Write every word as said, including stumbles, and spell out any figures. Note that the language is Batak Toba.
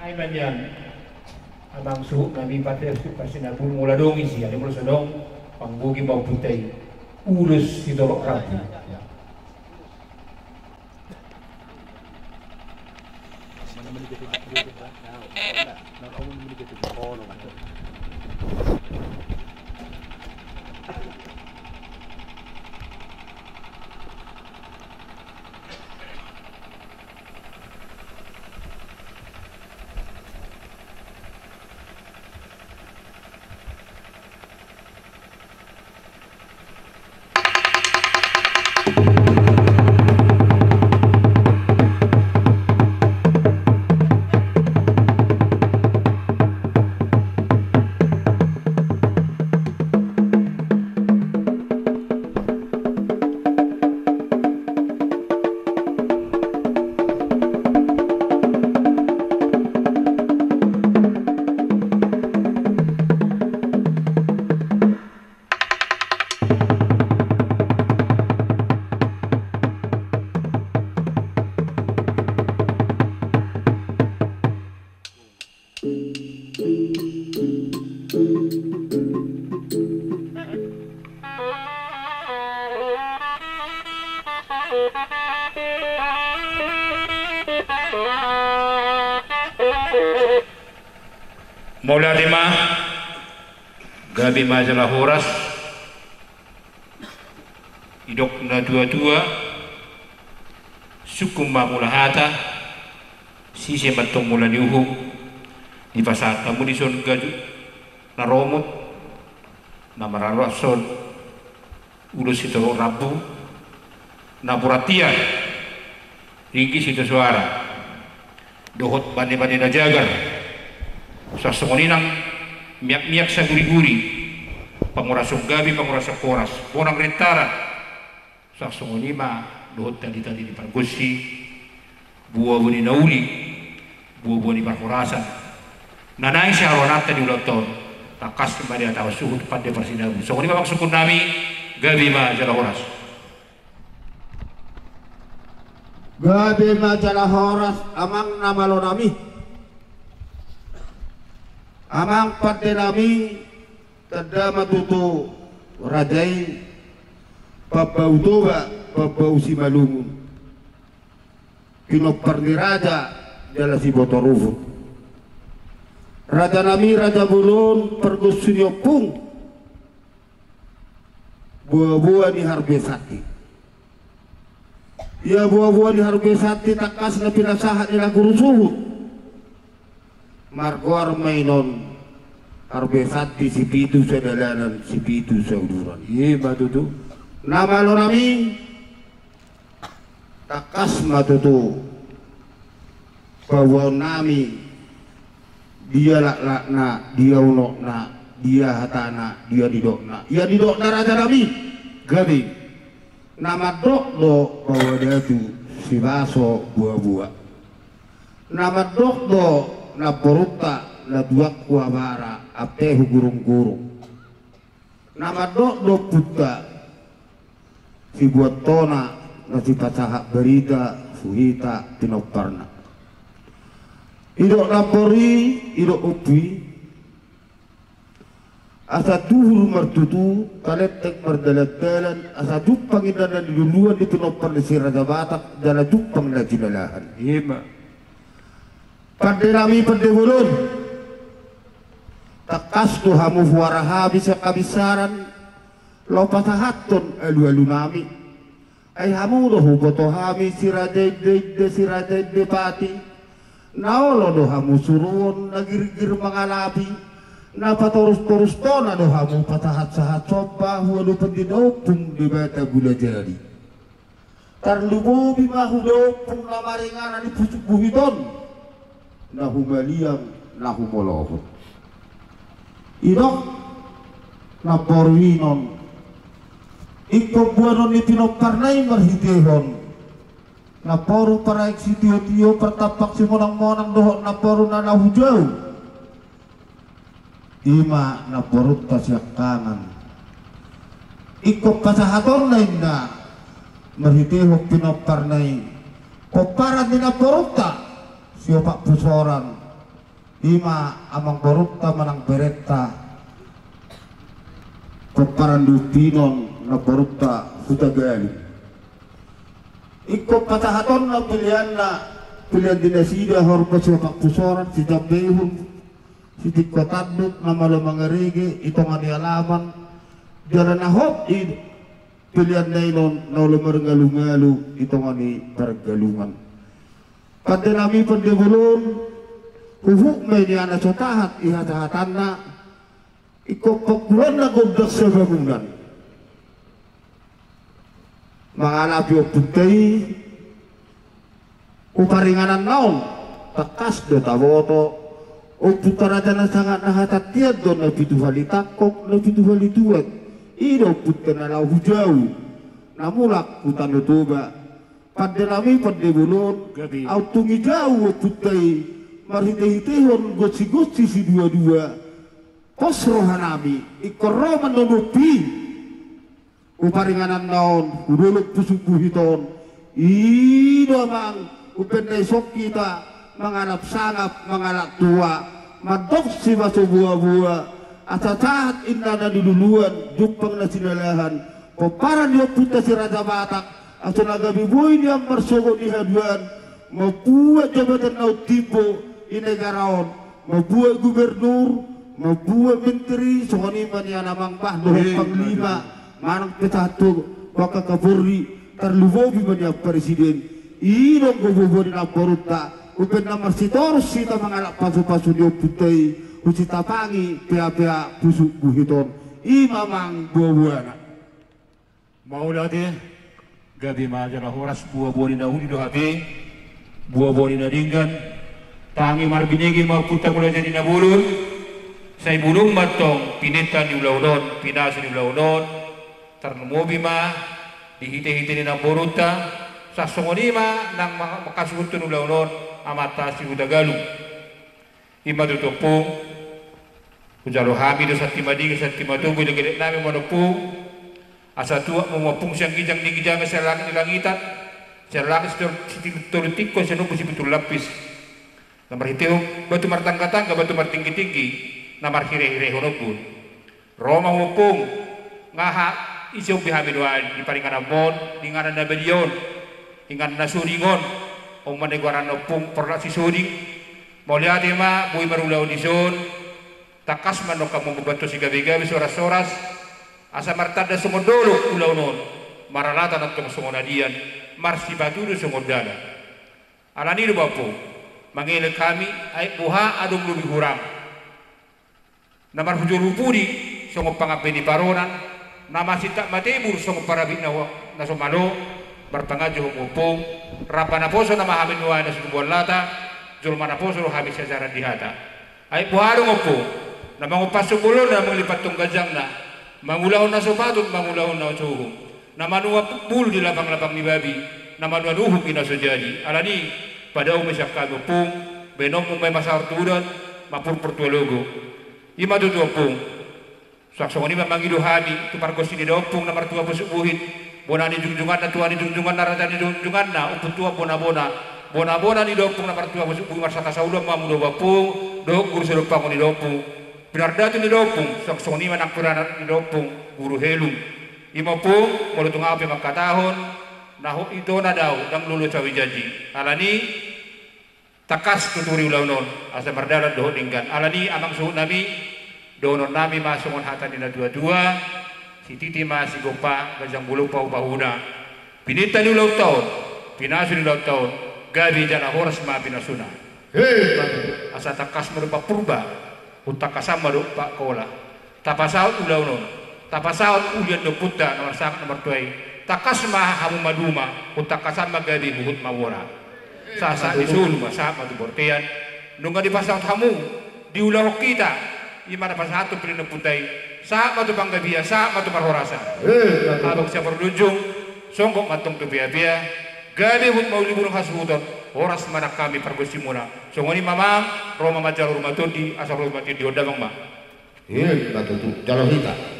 Ai manian amang suhut nami pate suhut pasti na bulu mula dongi si ada mula sodong panggogi mau putai ulos si tolok rapi. Mauliate ma, gabe ma jala horas. Didok na tuatua, sungkun ma mula hata, sise ma tong mula ni uhum. Dipasahat hamu dison gaju na romot, na mararashon ulos sitorop rambu, na borat tiar, ringgit sitio soara, dohot bane-bane na jagar. Suang songon i nang miak-miak saguri-guri, pangurason gabe, pangurason horas, bonang rintara. Suang songon i ma dohot tali-tali ni pargonsi, buabua ni na uli, buabua ni parhorasan na naeng siharoanonta di ulaonta on. Tangkas ma di hata suhut pande parsinabung. Songon i ma amang sungkun nami, gabe ma jala horas. Gabe ma jala horas amang na malo nami, amang pande nami. Tanda ma tutu raja i pambau Toba, pambau Simalungun, pinompar ni raja jala siboto ruhut. Raja nami, raja bolon, pargonsi ni ompung, buabua ni harbue santi. Ia buabua ni harbue santi tangkas na pinasahat ni na guru suhut. Margoar ma inon harbue santi sipitu sadalanan sipitu sauduran. I ma tutu. Na malo nami, tangkas ma tutu paboaon nami, dia laklakna, dia unokna, dia hatana, dia nidokna. Ia nidokna raja nami, gabe. Na mandok do baoa datu, sibaso buabua. Na mandok do namborunta, na tuak huabara, ampe hugurung-gurung. Na mandok do ompunta, sibuat tona, na sipasahat barita tu hita pinomparna. Didok namboru i, didok ompu i, asa tuhu martutu, talenteng mardalan-dalan, asa jumpang inna na niluluan ni pinompar ni si Raja Batak jala jumpang na jinalahan. I ma. Pande nami, pande bolon, tangkas do hamu huara hami sian habinsaran laho pasahathon alu-alu nami. Ai hamu do huboto hami si raja inde-inde, si raja inde pati. Na olo do hamu suruon, na girgir mangalapi. Na patorus-torus tona do hamu pasahat-sahat somba hu adopan ni na ompung Debata Gulajadi. Tarlumobi ma hu na ompung na maringanan i pusuk buhit on, na humaliang, na humolohon. Didok namboru i non, ingkon boanon ni pinomparna i marhitehon namboru paraek sitio-tio, partampak simonang-monang dohot namboru na na hujau. I ma namborunta siangkangan. Ingkon pasahatonna inna marhitehon pinomparna i pomparan ni namborunta siopat pusoran Ima amangborunta manang berenta, pomparan ni ompunta namborunta Hutagalung. Ingkon pasahatonna peleanna, pelean di nasida horbo sipampang pusoran, sijambehon, sitingko tanduk, na malo mangarege i tonga ni alaman. Jala na hot i peleanna i on na olo marngalungalu i tonga ni parnggalungan. Pande nami pande bolon, huhut ma i nian na so tahat i hasahatanna. Ingkon pangkulanna gondang sabangunan. Mangalapi ompunta i, huparinganan na on, tangkas do taboto, ompunta raja na sangap na hatantian do na pitu hali tangkok, na pitu hali tuat, i do ompunta na laho hujau, na mulak hu Tano Toba. Pande nami pande bolon, gabe, aut tung i jau ompunta i, marhitehitehon gonsigonsi siduadua. Pos roha nami, ingkon ro ma na nuaeng i. Huparinganan na on, hu dolok Pusuk Buhit on. I do amang, umbahen na dison hita mangalap sangap, mangalap tua, mandok sipaso boaboa, asa sahat inna na niluluan, jumpang na sinalahan, pomparan ni ompunta si Raja Batak, asa na gabe boi nian marsogot ni haduan, mambuat jabatan na umtimbo i negara on, mambuat gubernur, mambuat menteri, songon i ma nian amang bah, dohot, eh, panglima, manang pe sahat tu angka Kapolri, tarlumobi ma nian presiden. I do anggo boaboa ni namborunta, umbahen na marsitorus hita mangalap pasupasu ni ompunta i, husitapangi peapea Pusuk Buhit on. I ma amang boaboana. Mauliate, gabe ma jala horas boaboa ni na uli do hape, boaboa ni na denggan, tangi marbinege ma ompunta Mulajadi Nabolon, sai bulung ma antong pineta ni ulaon on, pinasu ni ulaon on, tarlumobi ma di hitehite ni namborunta, sai songon i ma nang ma-, mangkasuhuthon ulaon on, amanta si Hutagalung. I ma tutu ompung, hujalo hami do santi madingin, santi matogu, legelek nami ma ompung. Asa tuat ma ompung sian ginjang ni ginjangan, sian langit ni langitan, sian langit sitor-, sitin-, tolu tingko, sian ombun sipitu lapis. Na marhitehon batu martanggatangga, batu martinggitinggi, na marhirehirehon ombun. Ro ma ompung, nga ha, ise umbi hami nuaeng di paringanan on, di inganan na badia on, inganan na soding on, on ma na goaranna ompung, porlak sisoding. Mauliate ma, boi marulaon dison, tangkas ma nangkin hamu mamboan tos sigabegabe, sihorasshoras, asa martanda songon dolok ulaon on, maralatan antong songon adian, marsipatudu songon dalan. Alani do ba ompung, mangelek hami, aek boha adong lobi hurang. Na marhujur hu pudi songon pangambe ni paronan, na masintak matebur songon parabit na ho-, na so malo, marpanganju hamu ompung, rap ma naposo nama hami nuaeng na so tubuan lata, jolma naposo do hami siajaran di hata. Aek boha adong ompung, na mangompashon bolona, mangilipathon ganjangna, mangulahon na so patut, mangulahon na so uhum. Na manuan bulu di lapanglapang ni babi, na manuan uhum i na so jadi. Alani, padao ma sian hami ompung, baenonmu ma i masaor tu udan, mapurpur tu alogo. I ma tutu ompung. Suang songon i ma mangido hami tu pargonsi ni daompung na martua Pusuk Buhit, bona ni jungjunganna, tua ni jungjunganna, raja ni jungjunganna, ompunta, bonabona, bonabona ni daompung na martua Pusuk Buhit, marsangkap saoloan ma hamu do ba ompung, dohot guru sidompangon ni daompung. Pinardatu ni daompung, suang songon i ma nang pinardatu ni daompung, Guru Helung. I ma ompung, molo tung ahu pe mangkatahon, na hot i tona do ahu, ndang lolo cawe janji. Alani, tangkas tuturi ulaon on, asa mardalan dohot denggan. Alani amang suhut nami, dohonon nami ma songon hata ni natuatua, sititi ma sigompa, ganjang bolon pahupahuna. Pineta ni ulaonta on, pinasu ni ulaonta on, gabe jala horas ma pinasuna. He, asa tangkas ma dompak Purba, hun tangkasan ma dompak Kola. Tapasaut ulaon on, tapasaut ulian ni ompunta na marsangap na martua i. Tangkas ma hamu maduma, hun tangkasan ma gabe huhut mamora. Sahat ma tu solu ma, sahat ma tu bontean. Nunga dipasaut hamu, diulahon hita, i ma na pasahathon pelean ni ompunta i. Sahat ma tu panggabean, sahat ma tu parhorasan. Eh, betul. Abang siapar dunjung, songgop ma antong tu peapea, gabe huhut mauliate burung hasuhuton, horas ma nang hami pargonsimuna. Songon i ma amang, ro ma manjalo rumah tondi, asa ro ma tondi on damang ma. Eh, betul, jalo hita.